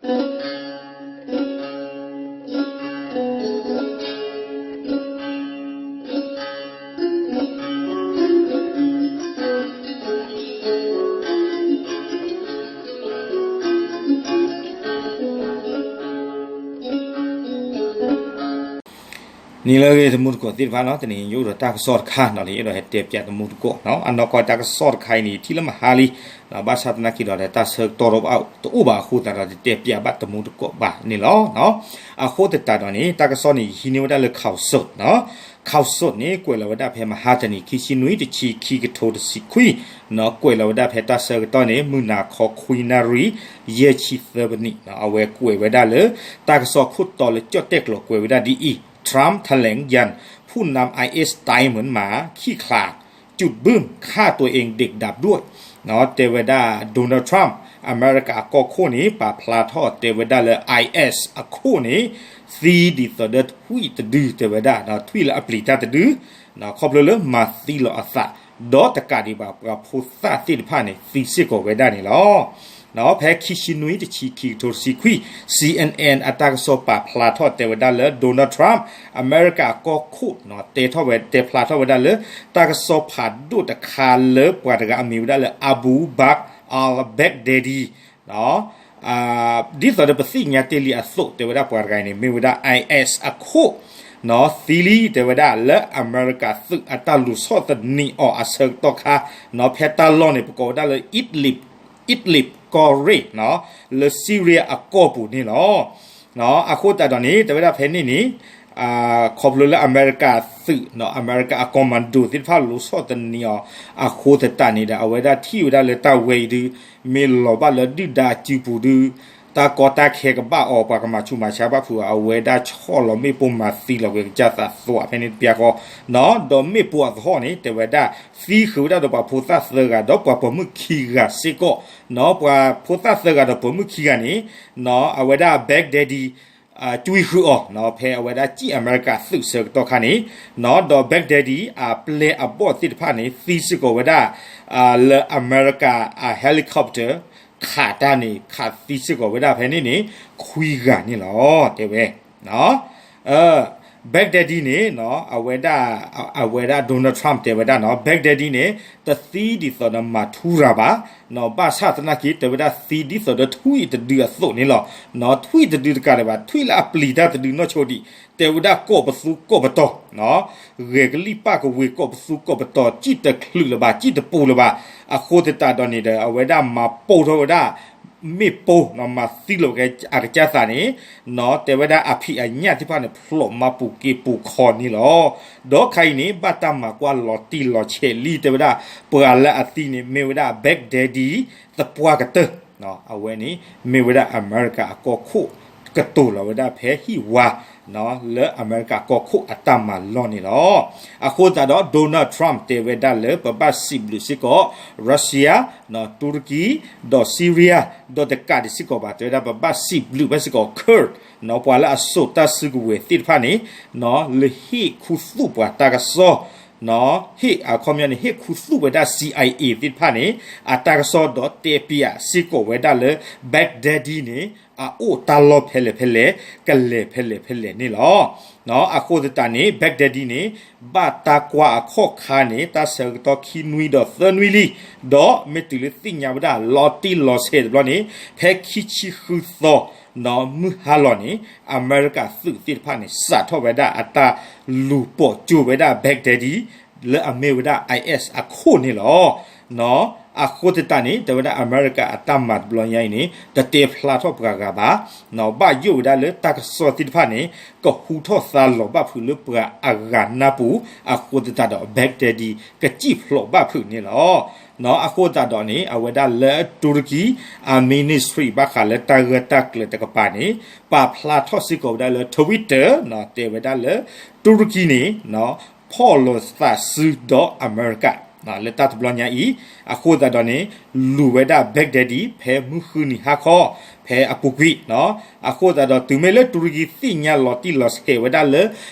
နံၤလၢအဂ့ၤ တမူတကိးသ့ၣ်တဖၣ်နီၤ, တနံၤအံၤယအိၣ်ဒီးတၢ်ကစီၣ်တခါနီၤ, ယအဲၣ်ဒိးဟဲတဲပၠးတမူတကိးနီၤ. အနီၢ်ကီၢ်တၢ်ကစီၣ်တခါအံၤန့ၣ် ထံၣ်လၢမဟါလံ, ဘၣ်ဆၣ်သနာ်က့ဒီး တၢ်ဆၢကတီၢ်တအိၣ်ဘၣ်အဃိသတးဒီး တတဲပၠးဘၣ်တမူတကိးဘၣ်န့ၣ်လီၤ. အဃိသတးဒီးန့ၣ် တၢ်ကစီၣ်န့ၣ် ယဟံးန့ၢ်ဝဲဒၣ်လၢ ข่าวสดနီၤ. ข่าวสดန့ၣ် ကွဲးလီၤဝဲဒၣ်ဖဲမဟါတနံၤ ခံဆံနွံ တဆံခံ ကထိတဆံခွံနီၤ, ကွဲးလီၤဝဲဒၣ်ဖဲတၢ်ဆၢကတီၢ်န့ၣ် မုၢ်နၤခီခွံနၣ်ရံၣ် ယဲၢ်ဆံသၢပနံးနီၤ. အဝဲကွဲးဝဲဒၣ်လၢ တၢ်ကစီၣ်ခိၣ်တီလၢကၠီၣ်တဲၣ်ကျိၤကွဲးဝဲဒၣ်ဒ်အံၤ, Trump แถลงยัน ผู้นำ ไอเอส ตายเหมือนหมาขี้ขลาด จุดบึ้ม ฆ่าตัวเอง เด็กดับด้วย တဲဝဲဒၣ် Donald Trump အမဲရကၤအကီၢ်ခိၣ်န့ၣ် ပာ်ဖျါထီၣ်တဲဝဲဒၣ်လၢ IS အခိၣ်န့ၣ် သံဒ်သိးဒီးထွံၣ်တဒု တဲဝဲဒၣ် ထွံၣ်လၢအပျံၤတၢ်တဒု ခီဖျိလၢမၤသံလီၤအသး ဒီးတကးဒံးဘၣ် ပှၤဖိသၣ်သ့ၣ်တဖၣ်န့ၣ် သံစ့ၢ်ကီးဝဲဒၣ်န့ၣ်လီၤ. ဖဲခံဆံနွံ တဆံခံ ကထိတဆံခွံ CNN အတၢ်ကစီၣ်ပာ်ဖျါထီၣ်တဲဝဲဒၣ်လၢ Donald Trump အမဲရကၤအကီၢ်ခိၣ် တဲထီၣ်ဝဲ တဲဖျါထီၣ်ဝဲဒၣ်လၢ တၢ်ကစီၣ်ဖးဒိၣ်တခါလၢပှၤတဂၤအမံၤဝဲဒၣ်လၢ Abu Bakr al-Baghdadi ဒ်သိးဒီးပသ့ၣ်ညါတ့ၢ်လံအသိး တဲဝဲဒၣ်ပှၤတဂၤအံၤန့ၣ် မ့ၢ်ဝဲဒၣ် IS အခိၣ် သံလံ တဲဝဲဒၣ်လၢအမဲရကၤသုးအတၢ်လူၤဆီၣ်သနံးအီၤအဆၢကတီၢ်ခါ ဖဲတၢ်လီၢ်န့ၣ် ပကိးဝဲဒၣ်လၢ Idlib ကီၢ်ရ့ၣ် လၢ Syria အကီၢ်ပူၤန့ၣ်လီၤ. အဃိသတးဒီးန့ၣ် တဲဝဲဒၣ်ဖဲန့ၣ်န့ၣ် ခီဖျိလၢအမဲရကၤသုး အမဲရကၤအ commando သ့ၣ်တဖၣ်လူၤဆီၣ်သနံးအီၤ အဃိသတးန့ၣ်ဒီး အဝဲဒၣ်ထံၣ်ဝဲဒၣ်လၢတၢ်ဝဲအံၤဒုး မ့ၢ်လီၤဘၣ်လၢဒုၣ်ဒါအစုပူၤဒုး တၢ်ကီတၢ်ခဲကဘၣ်အီၤ ပှၤကမၤဆူးမၤဆါဘၣ်ဖုးအီၤ အဝဲဒၣ်ဆီၣ်လီၤမ့ၣ်ပိၢ်မၤသံလီၤက့ၤကစၢ်သးသွးဖဲန့ၣ်တပျၢ်ဃီ ဒီးမ့ၣ်ပိၢ်အသဟီၣ်န့ၣ် တဲဝဲဒၣ် သံဃုာ်ဝဲဒၣ်ဒီးပှၤဖိသၣ်သၢဂၤ ဒီးပှၤပိာ်မုၣ်ခံဂၤစ့ၢ်ကီး ပှၤဖိသၣ်သၢဂၤဒီးပိာ်မုၣ်ခံဂၤန့ၣ် အဝဲဒၣ် Baghdadi ကွံဃုာ်အီၤ ဖဲအဝဲဒၣ်စံၣ်အမဲရကၤသုးဆၢကတီၢ်ခါန့ၣ် ဒီး Baghdadi အပျဲၢ်အဘီၣ်သ့ၣ်တဖၣ်န့ၣ် သံစ့ၢ်ကီးဝဲဒၣ် လၢအမဲရကၤအ helicopter ခးတၢ်န့ၣ် ခးသံစ့ၢ်ကီးဝဲဒၣ်ဖဲန့ၣ်န့ၣ် ခွံဂၤန့ၣ်လီၤ တဲဝဲ Baghdadi န့ၣ် အဝဲဒၣ် အဝဲဒၣ် Donald Trump တဲဝဲဒၣ်နီၤ Baghdadi န့ၣ် တသံဒ်သိးဒီးမၤထူရၤဘၣ် ဘၣ်ဆၣ်သနာ်က့ တဲဝဲဒၣ်သံဒ်သိးဒီးထွံၣ်တဒုအသိးန့ၣ်လီၤ. ထွံၣ်တဒုတကးဒံးဘၣ် ထွံၣ်လၢအပျံၤတၢ်တဒုနီၢ်ဆိဒံး တဲဝဲဒၣ်ကိးပသူကိးပတီၤ ဂဲၤကလံၣ်ပၣ်ကဝ့ၤကိးပသူကိးပတီၤ စံၣ်တချုးလၢၤဘၣ် စံၣ်တပူၤလၢၤဘၣ် အဃိသတးဒီးန့ၣ်ဒီး အဝဲဒၣ်မၤပိၢ်ထီၣ်ဝဲဒၣ် မ့ၣ်ပိၢ် မၤသံလီၤက့ၤအကစၢ်သးန့ၣ် တဲဝဲဒၣ်အဖံးအညၣ်သ့ၣ်တဖၣ်န့ၣ် ဖျိးမၤပူၤက့ၤပူၤခီန့ၣ်လီၤ. ဒီးခါအံၤန့ၣ် ဘၣ်တၢ်မၤကွၢ်လီၤတံၢ်လီၤဆဲးလံ တဲဝဲဒၣ် ပှၤလၢအသံန့ၣ် မ့ၢ်ဝဲဒၣ် Baghdadi သပှၢ်ကတၢၢ် အဝဲန့ၣ် မ့ၢ်ဝဲဒၣ်အမဲရကၤအကီၢ်ခိၣ် ကတိၤလီၤဝဲဒၣ်ဖဲဟံၣ်ဝါ လၢအမဲရကၤကီၢ်ခိၣ်အတၢ်မၤလီၢ်န့ၣ်လီၤ. အဃိသတးဒီး Donald Trump တဲဝဲဒၣ်လၢပဘၣ်စံးဘျုးစ့ၢ်ကီး Russia, Turkey, ဒီး Syria, ဒီးတကးဒံးစ့ၢ်ကီးဘၣ် တဲဝဲဒၣ်ပဘၣ်စံးဘျုးဘၣ်စ့ၢ်ကီး Kurd ပှၤလၢအစိာ်တၢ်စုကဝဲၤသ့ၣ်တဖၣ်န့ၣ် လၢဟ့ၣ်ခူသူၣ်ပှၤတၢ်ကစီၣ် ဟ့ၣ်အခီပညီန့ၣ် ဟ့ၣ်ခူသူၣ်ဝဲဒၣ် CIA သ့ၣ်တဖၣ်န့ၣ် အတၢ်ကစီၣ်ဒီးတဲပျးစ့ၢ်ကီးဝဲဒၣ်လၢ Baghdadi န့ၣ် အအိၣ်တၢ်လီၢ်ဖဲလဲၣ်ဖဲလဲၣ် ကလဲၤဖဲလဲၣ်ဖဲလဲၣ်န့ၣ်လီၤ. အဃိသတးန့ၣ် Baghdadi န့ၣ် ဘၣ်တၢ်ကွၢ်အခီၣ်ခါန့ၣ် တၢ်ဆၢကတီၢ်ခံနွံဒီးသၢနွံလံ, ဒီးမ့ၢ်တုၤလၢသ့ၣ်ညါဝဲဒၣ်လီၤတံၢ်လီၤဆဲးတဘျီန့ၣ် ဖဲခံဆံဃုသီ မုၢ်ဟါလီၤန့ၣ် အမဲရကၤသုးသ့ၣ်တဖၣ်န့ၣ် စးထီၣ်ဝဲဒၣ်အတၢ်လူၤပိာ်ကၠိဝဲဒၣ် Baghdadi လၢအမ့ၢ်ဝဲဒၣ် IS အခိၣ်န့ၣ်လီၤ. အဃိသတးန့ၣ် တဲဝဲဒၣ်အမဲရကၤအတၢ်မၤတဘျီညါအံၤန့ၣ် တတဲဖျါထီၣ်ပှၤဂၤဘၣ်, ဘၣ်ယိၣ်ဝဲဒၣ်လၢတၢ်ကစီၣ်သ့ၣ်တဖၣ်န့ၣ် ကဟူထီၣ်သါလီၤဘၣ်ဖုးလၢပှၤအဂၤနၢ်ပူၤ, အဃိသတးဒီး Baghdadi ကစံၣ်ဖျိးဘၣ်ဖုးန့ၣ်လီၤ. အဃိသတးဒီးန့ၣ် အဝဲဒၣ်လၢ Turkey အ ministry ဘၣ်ဃးလၢတၢ်ဂၢၢ်တၢ်ကျၢၤတကပၤန့ၣ် ပာ်ဖျါထီၣ်စ့ၢ်ကီးဝဲဒၣ်လၢ Twitter တဲဝဲဒၣ်လၢ Turkey န့ၣ် ဖီၣ်လိာ်သးစုဒီးအမဲရကၤ လၢတၢ်တဘျီညါအံၤ, အဃိသတးဒီးန့ၣ် လူၤဝဲဒၣ် Baghdadi ဖဲမုၢ်ဃုနံၤဟါခီ ဖဲအပူၤကွံာ်, အဃိသတးဒီးတုၤမ့ၢ်လၢ Turkey သ့ၣ်ညါလီၤတံၢ်လီၤဆဲးဝဲဒၣ်လၢ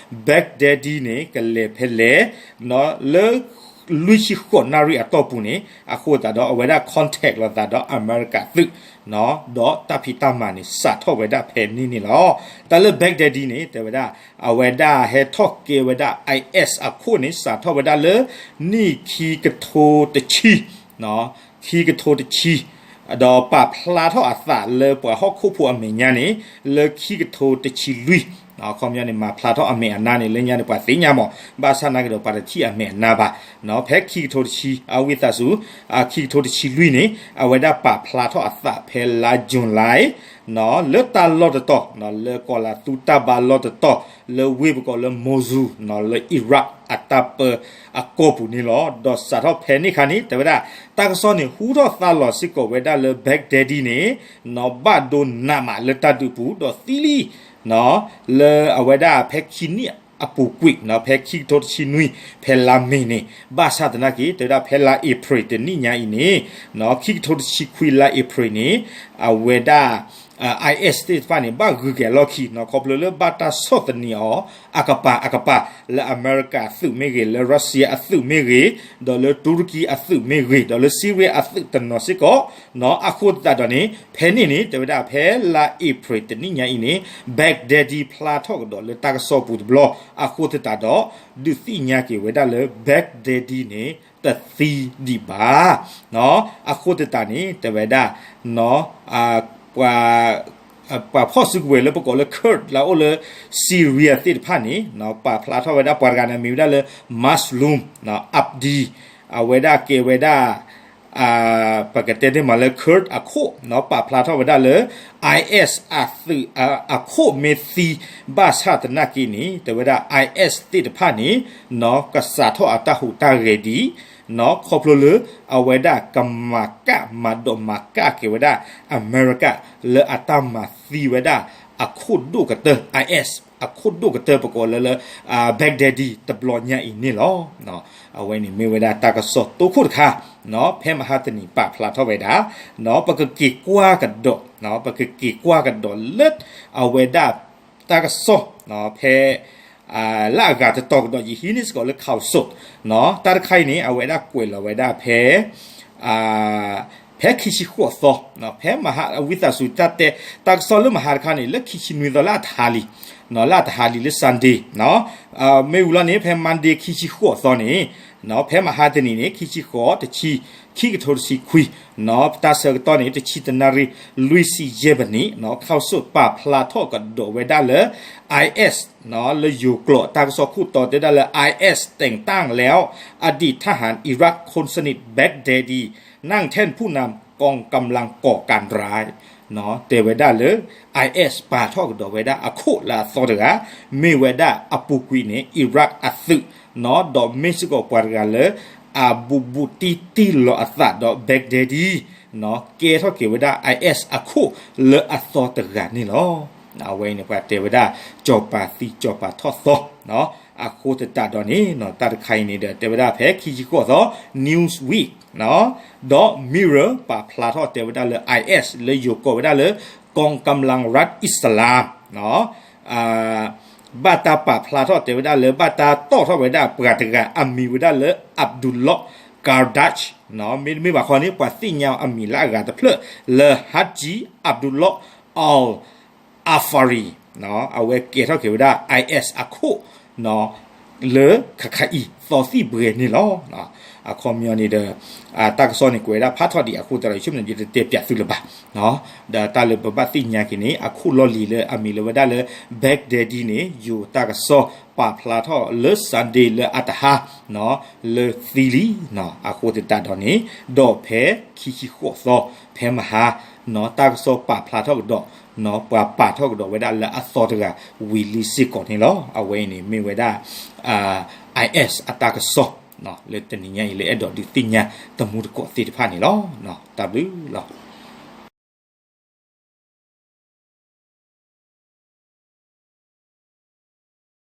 Baghdadi န့ၣ် ကလဲၤဖဲလဲၣ်, လၢ လွံၢ်ဆံဃိးနၣ်ရံၣ်အတီၢ်ပူၤန့ၣ် အဃိသတးဒီးအဝဲဒၣ် contact လိာ်သးဒီးအမဲရကၤသုး ဒီးတၢ်ဖံးတၢ်မၤန့ၣ် စးထီၣ်ဝဲဒၣ်ဖဲန့ၣ်န့ၣ်လီၤ. တၢ်လၢ Baghdadi န့ၣ် တဲဝဲဒၣ် အဝဲဒၣ်ဟဲထီၣ်ကဲဝဲဒၣ် IS အခိၣ်န့ၣ် စးထီၣ်ဝဲဒၣ်လၢ နံၣ်ခံကထိတဆံ ခံကထိတဆံ ဒီးပာ်ဖျါထီၣ်အသးလၢပှၤဟီၣ်ခိၣ်ဖိအမဲာ်ညါန့ၣ် လၢခံကထိတဆံလွံၢ် အခီပညီန့ၣ် မၤဖျါထီၣ်အမဲာ်အနါန့ၣ် လၢညါန့ၣ် ပှၤသ့ၣ်ညါမး ဘၣ်ဆၣ်နာ်က့ဒီး ပှၤတထံၣ်အမဲာ်အနါဘၣ်. ဖဲခံကထိတဆံ အဝံသးစူၤ ခံကထိတဆံလွံၢ်န့ၣ် အဝဲဒၣ်ပာ်ဖျါထီၣ်အသးဖဲလါ July လၢတၢ်လီၢ်တတီၤ လၢကီၤလၤသူတၢ်ဘါလီၢ်တတီၤ လၢဝ့ၢ်ပကိးလၢ Mosul လၢ Iraq အတၢ်ပၢအကီၢ်ပူၤန့ၣ်လီၤ. ဒီးစးထီၣ်ဖဲန့ၣ်အခါန့ၣ် တဲဝဲဒၣ် တၢ်ကစီၣ်န့ၣ် ဟူထီၣ်သါလီၤစ့ၢ်ကီးဝဲဒၣ်လၢ Baghdadi န့ၣ် ဘၣ်ဒိနးမးလၢတၢ်ဒုးပူၤ ဒီးသံလံ လၢအဝဲဒၣ်ဖဲခံနံၣ်အပူၤကွံာ် ဖဲခံကထိတဆံနွံ ဖဲလါမ့ၤန့ၣ် ဘၣ်ဆၣ်သနာ်က့ တဲဝဲဒၣ်ဖဲလါ April တနံၣ်ညါအံၤန့ၣ် ခံကထိတဆံခွံလါ April န့ၣ် အဝဲဒၣ် IS သ့ၣ်တဖၣ်န့ၣ် ဘၣ်ဂုၤက့ၤအလီၢ်ခံ ခီဖျိလၢဘၣ်တၢ်ဆီၣ်သနံးအီၤ အကပၤအကပၤ လၢအမဲရကၤအသုးမ့ၢ်ဂ့ၤ, လၢ Russia အသုးမ့ၢ်ဂ့ၤ, ဒီးလၢတူရကံအသုးမ့ၢ်ဂ့ၤ, ဒီးလၢ Syria အသုးတနီၤစ့ၢ်ကီး, အဃိသတးဒီးန့ၣ် ဖဲန့ၣ်န့ၣ် တဲဝဲဒၣ်ဖဲလါ April တနံၣ်ညါအံၤန့ၣ် Baghdadi ဖျါထီၣ်ကဒီးလၢတၢ်ကစီၣ်ပူၤတဘျီ, အဃိသတးဒီး ဒုးသ့ၣ်ညါက့ၤဝဲဒၣ်လၢ Baghdadi န့ၣ် တသံဒံးဘၣ်. အဃိသတးန့ၣ် တဲဝဲဒၣ် ပှၤဖီၣ်စုကဝဲၤလၢပကိးလၢ Kurd လၢအအိၣ်လၢ Syria သ့ၣ်တဖၣ်န့ၣ် ပာ်ဖျါထီၣ်ဝဲဒၣ်ပှၤတဂၤန့ၣ် မ့ၢ်ဝဲဒၣ်လၢ Mazloum Abdi, အဝဲဒၣ်ကဲဝဲဒၣ် ပကတဲသ့မးလၢ Kurd အခိၣ် ပာ်ဖျါထီၣ်ဝဲဒၣ်လၢ IS အသုး အခိၣ်မ့ၢ်သံ ဘၣ်ဆၣ်သနာ်က့န့ၣ် တဲဝဲဒၣ် IS သ့ၣ်တဖၣ်န့ၣ် ကစးထီၣ်အတၢ်ဟူးတၢ်ဂဲၤဒံး ခီဖျိလၢ အဝဲဒၣ်ကမၤကၣ်မၤဒိးမၤကၣ်က့ၤဝဲဒၣ် အမဲရကၤ လၢအတၢ်မၤသံဝဲဒၣ် အခိၣ်ဒိၣ်ကတၢၢ် IS အခိၣ်ဒိၣ်ကတၢၢ် ပကိးလၢလၢ Baghdadi တဘျီညါအံၤန့ၣ်လီၤ. အဝဲန့ၣ်မ့ၢ်ဝဲဒၣ်တၢ်ကစီၣ်တိခိၣ်တခါ ဖဲမဟါတနံၤပာ်ဖျါထီၣ်ဝဲဒၣ် ပကက့ၤကွၢ်ကဒီး ပကက့ၤကွၢ်ကဒီးလၢ အဝဲဒၣ်တၢ်ကစီၣ် ဖဲ လၢအဂၤတတီၤကဒီး ယဟံးန့ၢ်စ့ၢ်ကီးလၢ Khaosod တၢ်တခါအံၤန့ၣ် အဝဲဒၣ်ကွဲးလီၤဝဲဒၣ်ဖဲ ဖဲခံဆံဃိးသီ ဖဲမဟါ အဝံသးစူၤတၢ်တဲ တၢ်ကစီၣ်လၢမဟါတခါန့ၣ် လၢခံဆံနွံသီ လၢအတဟါလံ လၢအတဟါလံလၢ Sunday မ့ၢ်ဝံၤလီၤန့ၣ် ဖဲ Monday ခံဆံဃိးသီန့ၣ် ဖဲမဟါတနံၤန့ၣ် ခံဆံဃိး တဆံ ခံကထိတဆံခွံ တၢ်ဆၢကတီၢ်န့ၣ် တဆံတနၣ်ရံၣ် လွံၢ်ဆံယဲၢ်မံးနံး Khaosod ပာ်ဖျါထီၣ်ကဒီးဝဲဒၣ်လၢ IS လၢယိၤကျိာ်တၢ်ကစီၣ်ခိၣ်တီတဲဒၣ်လၢ IS แต่งตั้งแล้วอดีตทหารอิรักคนสนิท Baghdadi นั่งแท่นผู้นำกองกำลังก่อการร้าย တဲဝဲဒၣ်လၢ IS ပာ်ထီၣ်ကဒီးဝဲဒၣ်အခိၣ်လၢအသီတဂၤ မ့ၢ်ဝဲဒၣ်အပူၤကွံာ်န့ၣ် Iraq အသုး ဒီးမ့ၢ်စ့ၢ်ကီးပှၤတဂၤလၢ အဘူးဘူးတံၢ်တံၢ်လီၤအသးဒီး Baghdadi ကဲထီၣ်က့ၤဝဲဒၣ် IS အခိၣ်လၢအသီတဂၤန့ၣ်လီၤ. အဝဲအံၤန့ၣ် ပှၤတဲဝဲဒၣ် ကၠီၤပၤသံကၠီၤပၤထီၣ်သီ အဃိသတးဒီးန့ၣ် တၢ်တခါအံၤန့ၣ်ဒီး တဲဝဲဒၣ်ဖဲခံဆံဃိးသီ Newsweek ဒီး Mirror ပာ်ဖျါထီၣ်တဲဝဲဒၣ်လၢ IS လၢယိၤကိးဝဲဒၣ်လၢ กองกำลังรัฐอิสลาม ဘၣ်တၢ်ပာ်ဖျါထီၣ်တဲဝဲဒၣ်လၢ ဘၣ်တၢ်တီၣ်ထီၣ်ဝဲဒၣ်ပှၤတဂၤအမံၤဝဲဒၣ်လၢ Abdullah Kardach မ့တမ့ၢ်ဘၣ်ခီန့ၣ် ပှၤသ့ၣ်ညါအမံၤလၢအဂၤတဖျၢၣ်လၢ Haji Abdullah al-Afari အဝဲကဲထီၣ်က့ၤဝဲဒၣ် IS အခိၣ် လၢခါခါအံၤ သီသံၣ်ဘှဲန့ၣ်လီၤ. အခီပညီန့ၣ်ဒီး တၢ်ကစီၣ်န့ၣ် ကွဲးဝဲဒၣ်ဖးထီၣ်ဒံးအဃိသတးဒီး ယဆိကမိၣ်န့ၣ် ယတတဲပၠးသုလၢၤဘၣ်. ဒီးတၢ်လၢပဘၣ်သ့ၣ်ညါက့ၤန့ၣ် အခိၣ်လီၢ်လံၤလၢအမံၤလၢဝဲဒၣ်လၢ Baghdadi န့ၣ် ယိၤတၢ်ကစီၣ်ပာ်ဖျါထီၣ်လၢ Sunday လၢအတဟါ လၢသံလံ အဃိသတးဒီးန့ၣ် ဒီးဖဲခံဆံဃိးသီ ဖဲမဟါ တၢ်ကစီၣ်ပာ်ဖျါထီၣ်ကဒီး ပှၤပာ်ထီၣ်ကဒီးဝဲဒၣ်လၢအသီတဂၤဝံၤလံစ့ၢ်ကီးန့ၣ်လီၤ. အဝဲအံၤန့ၣ်မ့ၢ်ဝဲဒၣ် IS အတၢ်ကစီၣ် လၢတနံၤညါအံၤလၢအဲၣ်ဒိးဒုးသ့ၣ်ညါတမူတကိးသ့ၣ်တဖၣ်န့ၣ်လီၤ. တၢ်ဘျုးလီၤ.